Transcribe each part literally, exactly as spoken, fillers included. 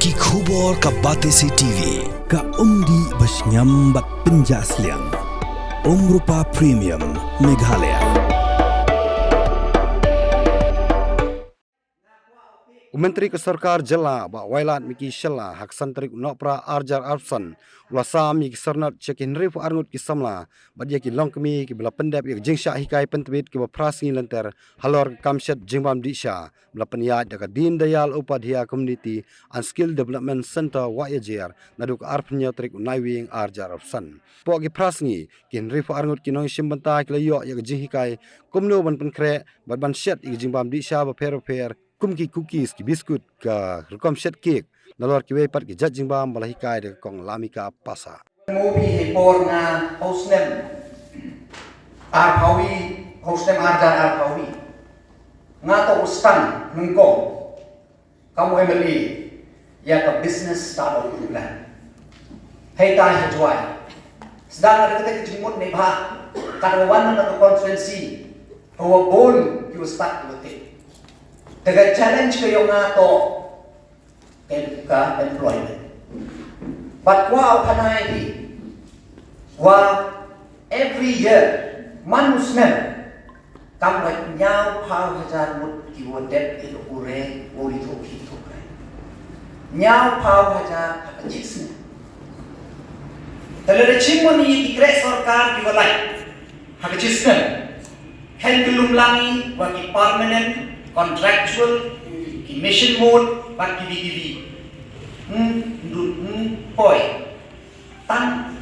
Ki khubor ka Batesi T V, ka umdih ba shngiam bad pynjah sliang. Umrupa Premium, Meghalaya. U Myntri ka Sorkar Jylla, Bah Wailadmiki Shylla, ha ka san tarik u Nohprah arhajar arphew san, u la sam ïa ki syrnod sha ki hynriewphew ar ngut ki samla bad ïa ki longkmie kiba la pyndep ïa ka jingshah hikai pyntbit kaba phra sngi lynter halor ka kam shet jingbam dih sha, ba la pynïaid da ka Deen Dayal Upadhyaya Community and Skill Development Centre, Wahiajer, naduh ka arphew hynñiew tarik u Naiwieng arhajar arphew san. Hapoh ki phra sngi, ki hynriewphew ar ngut ki nongshim bynta ki la ïoh ïa ka jinghikai kumno ban pynkhreh bad ban shet ïa ka jingbam dih sha bapher bapher, kum ki cookies, ki biskut, ka rukom shet kek, nalor kiwei pat ki jait jingbam ba la hikai da ka Kong Lamika Passah. Movie hi por nga hosnem arphew wi, hosnem arhajar arphew wi. Nga to u stang nyngkong kam u M L A ïa ka business startup program. Hei tai ha Jowai. Sdang ka kata ka jingmut ne bha, kat wan na ka constituency, hawa bun ki u start ki u te. Te ka challenge ka ïong nga to ka employment. Bad kwah u khana ïa phi wa every year, man u snem, kam wai hynñiewphew hajar ngut ki wa dep ïa u re u ri thok hi thok re. Hynñiewphew hajar ha ka chisnem. Te lada chim mo ni ki kreh sorkar ki wa lai ha ka chisnem, kan ki lum lang i wa ki permanent, contractual, ki mission mode, bad ki V T V. Hmm, ndu, hmm, poi. Tang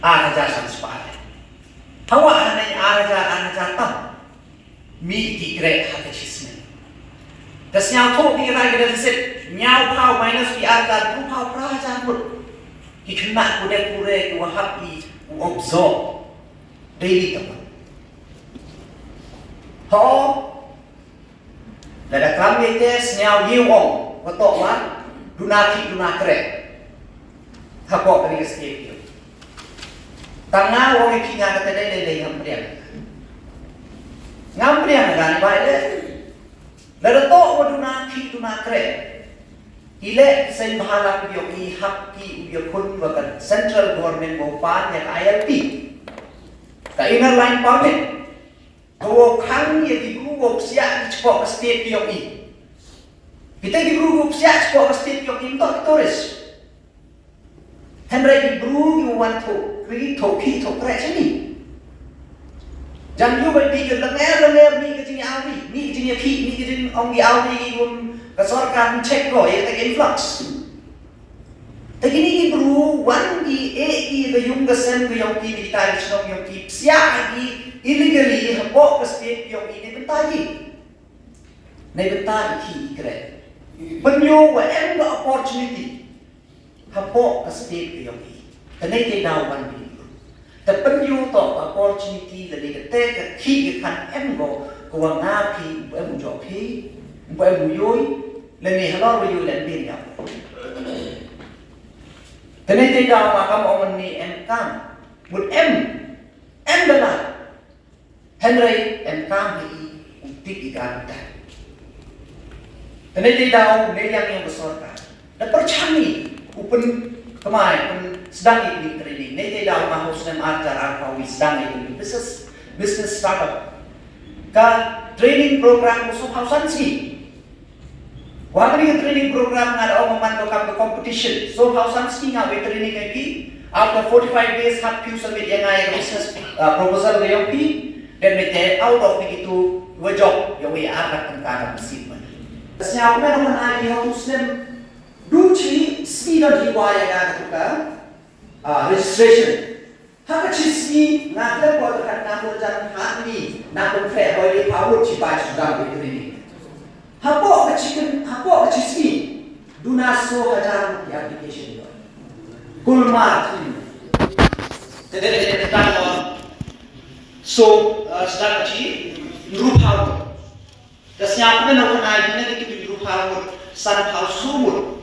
arhajar san spah. Hawa hanai arhajar, arhajar tam. Mi ki kreh ha ka chisnem. Da sñiaw tho ki kata ka deficit, hynñiewphew minus ki arhajar, hynñiewphew phra hajar ngut. Ki khynnah ku dep pure ki wa hap i u absorb. Daily ka pun. Ho. Lada kam ïa te sñiaw ïa u ong, wa toh wa, duna ki duna kreh. Hapoh kani ka state ïa. Tang nga ong ïa ki nga kata dei dei dei ngam pdiang. Ngam pdiang nga ni bai le. Lada toh wa duna ki duna kreh. Ile sen bahalang ïa i hap ki u ïa khun wa ka central government wa pan ïa ka I L P. Ka inner line permit. Ka wa khang ïa ki bru wa psiah ki chpoh ka state ki yong i. Kita ki bru wa psiah chpoh ka state ki yong i, mtok ki tourist. Hynrei ki bru ki wa wan tho, ki tho ki tho kreh chini. Jan yu ba di ka langer langer ni ka jingïawi, ni ka jingïakhih, ni ka jingong ki awi ki gum ka sorkar check ko ïa ka influx. Te kini ki bru wan ki eh ki ka yung ka sem ka yong ki, ki tai ki shnong yong ki, psiah ki illegally hapoh ka state yong ki, ki bynta ki. Nei bynta ki ki kreh. Pynyo wa em ka opportunity hapoh ka state ka yong ki. Te nei te daw wan ki. Te pynïoh to ka opportunity lane ka te ka khih ka khan em ko, ko wa nga phi, em u jok phi, em u yoi, lane halor u yoi lane bin ya. Te ne te da ma kam ong ne em kam, mut em, em da la. Hynrei em kam hi u tip i ka ta. Te ne te da ne yang yang ka sorkar. Da pyrchang ni, u pynkynmaw, pynsdang ïa kine ki training. Nei te daw ma ha u snem arhajar arphew wi sdang ïa kine ki business, business startup. Ka training program ko sawphew san sngi. Wa kane ka training program nga da ong man ko kam ka competition. Sawphew san sngi nga wei training ïa ki. After forty-five days hap phi u submit ïa nga ïa ka business, uh, proposal ka yong phi. Then me te out of the kitu wa job ïa wei ar lak tyngka ka machine man. Sñiaw kumno man ai ha u snem. Du chi sngi don hi wa ïa ka ka, ah, registration. Ha ka chi sngi nga khlem poi ka khat nga mut jan ha ni na kum kre hoi ni pa mut chi bai sudang ni ni. Hapoh ka chi kin, hapoh ka chi sngi. Duna so hajar ki application yo. Kulmar chi. Te te te te tang. So, ah, sdang ka chi rup hau. Ka sñiaw kmen na kan ai kmen ki tu rup hau, san hau sumur.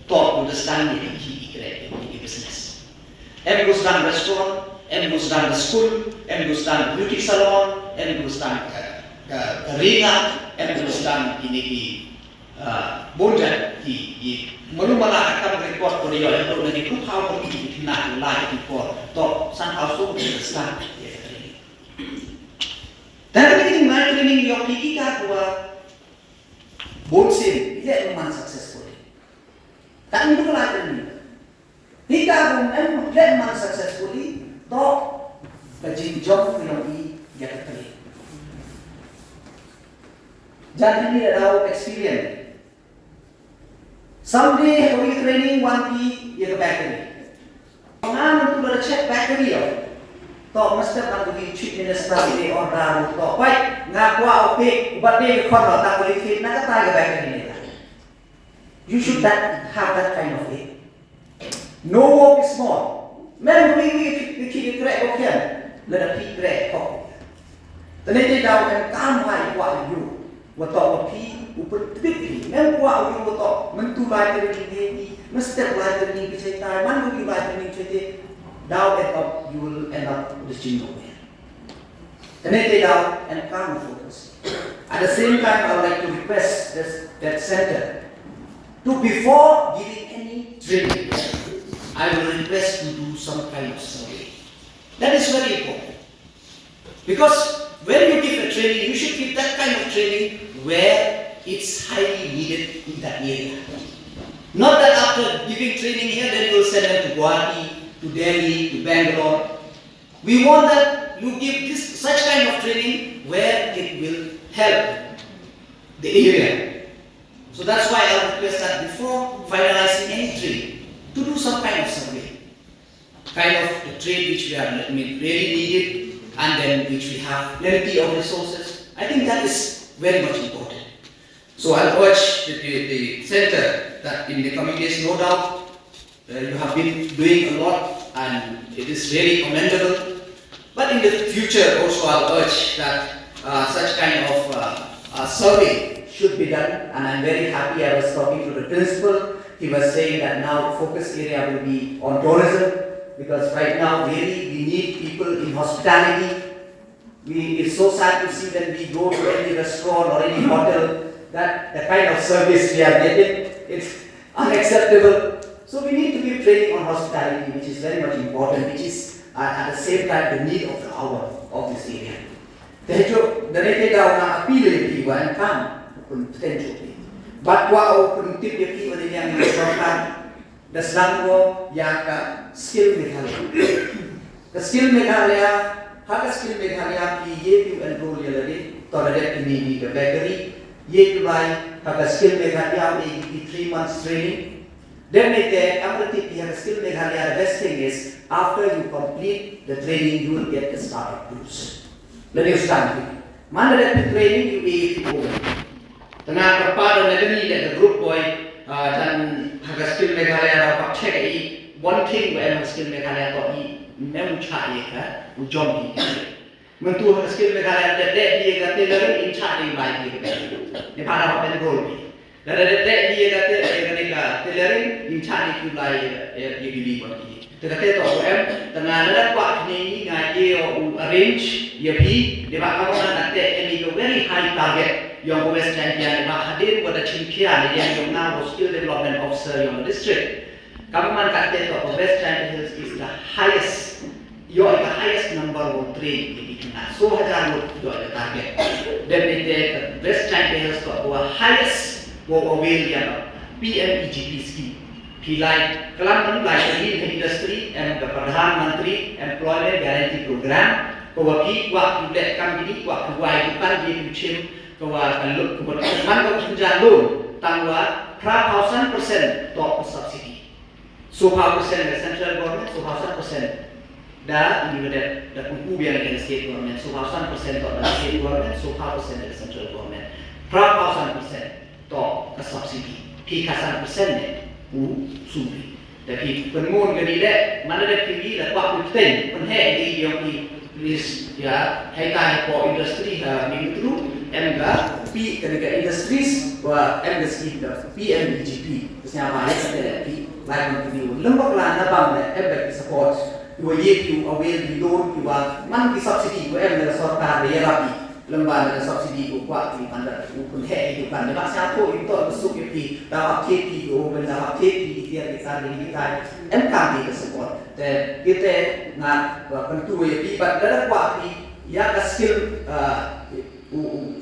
To, u da sdang ni ki ki kre ki business. Em ko sdang restaurant, em ko sdang school, em ko sdang beauty salon, em ko sdang ka, ka, ka ringa, em ko sdang kini ki, ah, bonda. Ki, ki, malu mala ka kam record ko ïoh ïa na ki phew phew ki khynnah ki la ki por. To, san phew soo ki stan ïa ka training. Tang ka training, my training ïoh ki ki ka kwa bun sien, ïa man successfully. Tang tu ka la training. Hi ka bun em, ïa man successfully, to, ka jingjong ka ïoh i ïa ka training. Jan ini dah experience. Someday ha ka wi training wan phi ïa ka bakery. Nga mynta la check bakery ïa. To mesti ban ka wi chief minister ïa order to. Wait, nga kwah u pek u bat de ka khon la ta ka wi na ka ta ka bakery ne. You should that, have that kind of faith. No work is small. Mem wi wi wi ki kreh ko ken. Lada phi kreh ko. Tane te daw em kam hai kwah yu. Wa to wa phi u pynthut phi. Mem kwah yu wa to. Mynta lai te ni ni. Mesti lai te ni bi chai tai. Man wi lai te ni chai te. Daw end up, you will end up reaching nowhere. Tane te daw and calm focus. At the same time, I would like to request this, that center to, before giving any training, I will request to do some kind of survey. That is very important. Because when you give a training, you should give that kind of training where it's highly needed in that area. Not that after giving training here, then you will send them to Guwahati, to Delhi, to Bangalore. We want that you give this such kind of training where it will help the area. So that's why I request that before finalizing any training, to do some kind of survey, kind of the trade which we are, I mean, really needed, and then which we have plenty of resources. I think that is very much important. So I'll urge the, the, the center that in the coming days, no doubt, uh, you have been doing a lot and it is really commendable. But in the future also, I'll urge that uh, such kind of uh, uh, survey should be done. And I'm very happy. I was talking to the principal. He was saying that now focus area will be on tourism, because right now really we need people in hospitality. We, it's so sad to see when we go to any restaurant or any hotel that the kind of service we are getting, it's unacceptable. So we need to give training on hospitality, which is very much important, which is uh, at the same time the need of the hour of this area. Te jo, da ne te daw nga appeal ïa phi wa em kam, u pynpteng jong phi. Bad wa u pyntip ïa phi wa ne yang sorkar, da sdang ko ïa ka Skill Meghalaya. Ka Skill Meghalaya, ha ka Skill Meghalaya phi ïa phi enroll ïa lade, to lade phi ni ka bakery, ïa phi bai, ha ka Skill Meghalaya u ïa phi three months training. Then ne te, kam da tip ïa ka Skill Meghalaya, the best thing is, after you complete the training, you will get the startup tools. Lade u sdang phi. Man lade phi training, u ïa phi ko. Tang nga kyrpad na kane ka group boi, ah, tang ha ka Skill Meghalaya da pat check i, one thing ba em ha Skill Meghalaya to i, mem u chah ïa ka, u jom i. Mynta ha ka Skill Meghalaya da dei ïa ka tailoring, in chah dei bai ïa ka. Ne pa da pat enroll i. Da da dei ïa ka tai-, ïa ka ne ka tailoring, in chah dei ki bai ïa, ïa, ïa ki bai wan ki. Te kata to em, tang nga lada kwah kine ngi nga ïa u arrange ïa phi, dei ba ka wan kata em ïa ka very high target, ïa ka West Jaintia, dei ba hadien wa da chim khia, ïa ïa nga wa skill development officer ïa ka district. Ka man kata to, West Jaintia Hills is the highest, ïa ka highest number of train ïa ki khynnah. So hajar ngut ïa ka target. Dei ba te West Jaintia Hills to wa highest wa avail ïa ka P M E G P scheme. Phi lai, klam mynta lai ka ni industry, em ka Pradhan Mantri Employment Guarantee Program, ko wa phi, wa phi leh kam kini, wa phi wai dukan di phi chim, ko wa ka lut, ko wa man ko phi ja loan, tang wa phra phew san percent to ka subsidy. Soo phew percent ka central government, soo phew san percent da ni da, da pynku biang ka state government, soo phew san percent to da state government, soo phew percent da central government. Phra phew san percent. To ka subsidy. Phi ka san percent ne u subsidy. Da phi pynmon ka ni le, man da phi ni da kwah phi pynten, pynheh ni ïa phi, please, ïa, hai ta hai po industry ha Mihmyntdu, em ka, phi ka ni ka industries, wa em ka scheme da P M E G P. Terus nya ba ïa ka le phi, lai man phi ni, lembak la na bang le, em ka support. Wa ye phi, avail phi loan, phi wa, man ki subsidy, wa em ka sorkar da ïa la phi. Lem bad ka subsidy ko kwah ki ban da u pynheh ki dukan. Ba sha ko i to suk ïa ki da hap thied ki ko ban da hap thied ki tiar ki tar ki tai. Em kam ki ka support. Te ite nga ba pyntu ïa ki ba da kwah ki ïa ka skill, ah, u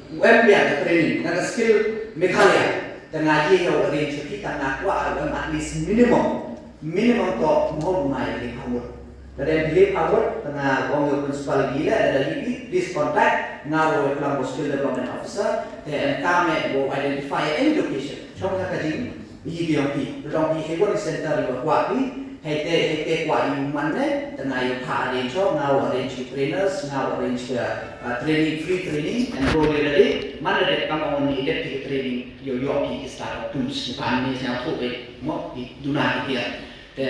u em biang ka training na ka skill Meghalaya. Te nga ïa ïa arrange ïa ki ta nga kwah u em at least minimum. Minimum to mo mai li hawur. Lada em bilik awut, tengah wong ïa u principal gila, lada lipi, please contact, nga wa ïa klam wa skill development officer, te em kam eh wa identify any location. Chong ka kajing, yi biong pi, dong pi hei wa ni center ïa wa kwah pi, hei te, hei te kwah ïa u man ne, tengah ïa pha arrange ho, nga wa arrange ki trainers, nga wa arrange ka, uh, training, free training, enroll ïa lade, man lade kam on ni dep ki training, ïa ïa ki startup tools, ni pan ni sñiaw thok eh, mo, ki duna ki tiar. Te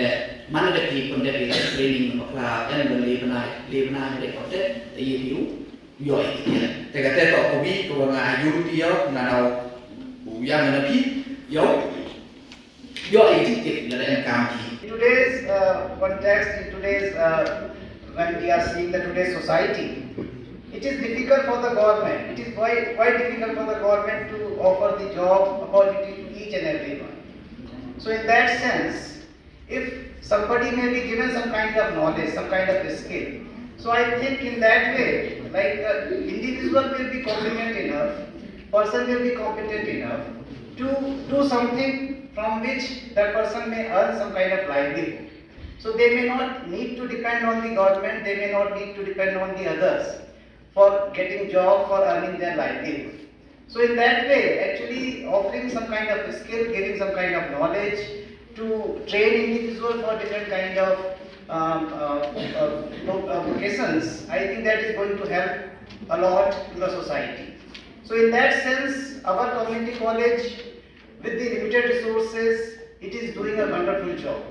man da ki pynde ki training bakla em da le bnai, le bnai de pynde, te ye ki u, yo ki. Te ka te to ko bi ko nga ayu ti yo, nga dau u yang na pi, yo, yo ki ti ki da em kam ki. In today's uh, context, in today's uh, when we are seeing the today's society, it is difficult for the government. It is quite, quite difficult for the government to offer the job opportunity to each and everyone. So in that sense, if somebody may be given some kind of knowledge, some kind of skill, so I think in that way, like, the individual will be competent enough, person will be competent enough to do something from which that person may earn some kind of livelihood. So they may not need to depend on the government, they may not need to depend on the others for getting job, for earning their livelihood. So in that way, actually offering some kind of skill, giving some kind of knowledge to train individual for different kind of um, uh, uh, uh, vocations, I think that is going to help a lot to the society. So in that sense, our community college, with the limited resources, it is doing a wonderful job.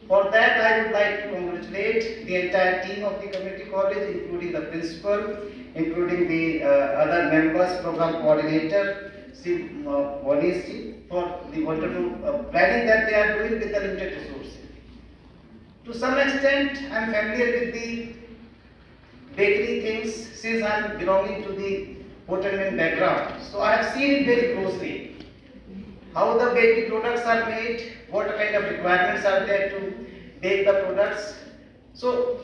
For that, I would like to congratulate the entire team of the community college, including the principal, including the uh, other members, program coordinator, Sri uh, Vanisi, for the wonderful uh, planning that they are doing with the limited resources. To some extent, I am familiar with the bakery things since I am belonging to the hotel background. So I have seen it very closely. How the bakery products are made, what kind of requirements are there to bake the products. So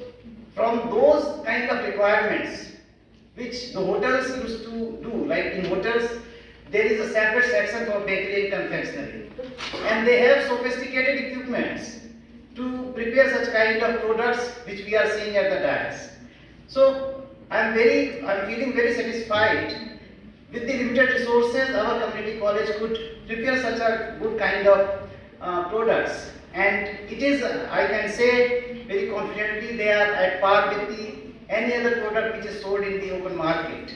from those kind of requirements, which the hotels used to do, like in hotels, there is a separate section for bakery and confectionery. And they have sophisticated equipments to prepare such kind of products which we are seeing at the dais. So I'm very, I'm feeling very satisfied with the limited resources our community college could prepare such a good kind of uh, products. And it is, uh, I can say very confidently, they are at par with the any other product which is sold in the open market.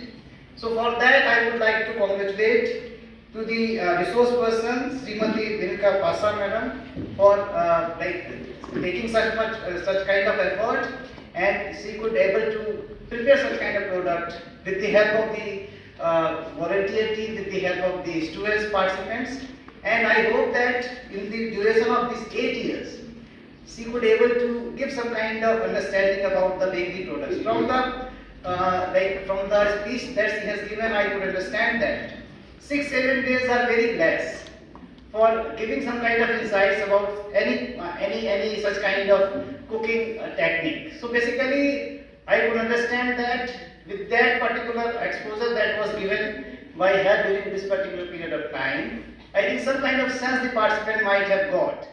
So for that, I would like to congratulate to the uh, resource person, Srimati Vinka Pasa madam, for uh, like taking such much uh, such kind of effort, and she could able to prepare such kind of product with the help of the uh, volunteer team, with the help of the students participants. And I hope that in the duration of these eight years, she could able to give some kind of understanding about the bakery products. From the uh, like from the speech that she has given, I could understand that six seven days are very less for giving some kind of insights about any uh, any any such kind of cooking uh, technique. So basically, I could understand that with that particular exposure that was given by her during this particular period of time, I think some kind of sense the participant might have got.